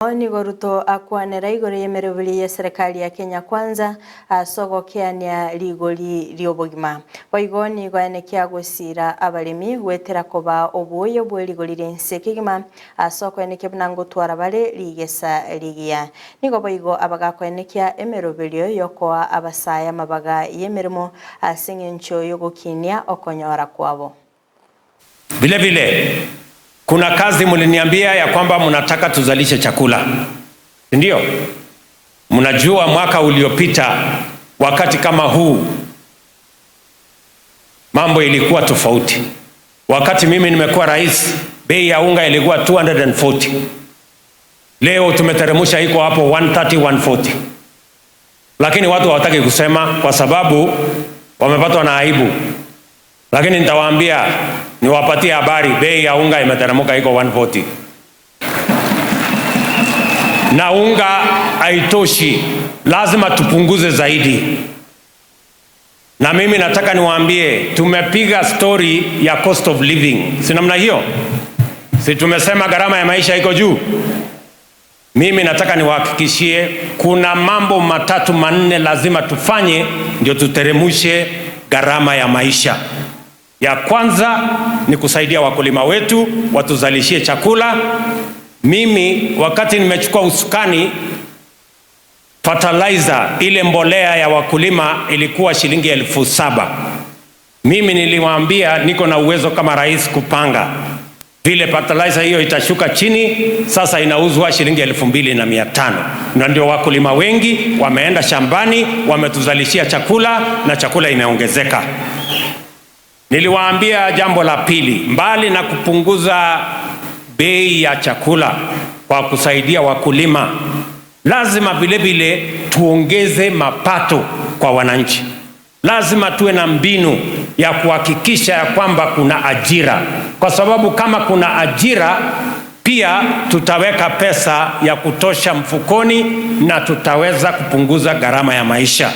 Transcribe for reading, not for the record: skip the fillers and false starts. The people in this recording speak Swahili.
Nigo Ruto akwanera igoro y'emeroberi ya serikali ya Kenya Kwanza ase ogokeania rigori ri'obogima. Boigo nigo aenekia gosira abaremi gwetera koba oboyo bwe rigori ria kegima ase okoenekia buna ngotwara bare rigesa rigiya. Nigo boigo abagakoenekia emeroberio yokoa abasaya amabaga y'emeremo ase eng'encho yogokinia okonyora kwabo. Vile vile kuna kazi mliniambia ya kwamba mnataka tuzalishe chakula, ndio? Mnajua mwaka uliopita wakati kama huu mambo ilikuwa tofauti. Wakati mimi nimekuwa rais, bei ya unga ilikuwa 240. Leo tumeteremsha iko hapo 130, 140, lakini watu hawataki kusema kwa sababu wamepatwa na aibu, lakini nitawaambia, niwapatie habari, bei ya unga imeteremka iko 140 na unga haitoshi, lazima tupunguze zaidi. Na mimi nataka niwaambie, tumepiga story ya cost of living, si namna hiyo? Si tumesema gharama ya maisha iko juu? Mimi nataka niwahakikishie kuna mambo matatu manne lazima tufanye ndio tuteremushe gharama ya maisha. Ya kwanza ni kusaidia wakulima wetu watuzalishie chakula. Mimi wakati nimechukua usukani, fertilizer ile mbolea ya wakulima ilikuwa shilingi 7,000. Mimi niliwaambia niko na uwezo kama rais kupanga vile fertilizer hiyo itashuka chini. Sasa inauzwa shilingi 2,500, na ndio wakulima wengi wameenda shambani, wametuzalishia chakula na chakula imeongezeka. Niliwaambia jambo la pili, mbali na kupunguza bei ya chakula kwa kusaidia wakulima, lazima vile vile tuongeze mapato kwa wananchi. Lazima tuwe na mbinu ya kuhakikisha ya kwamba kuna ajira, kwa sababu kama kuna ajira pia tutaweka pesa ya kutosha mfukoni na tutaweza kupunguza gharama ya maisha.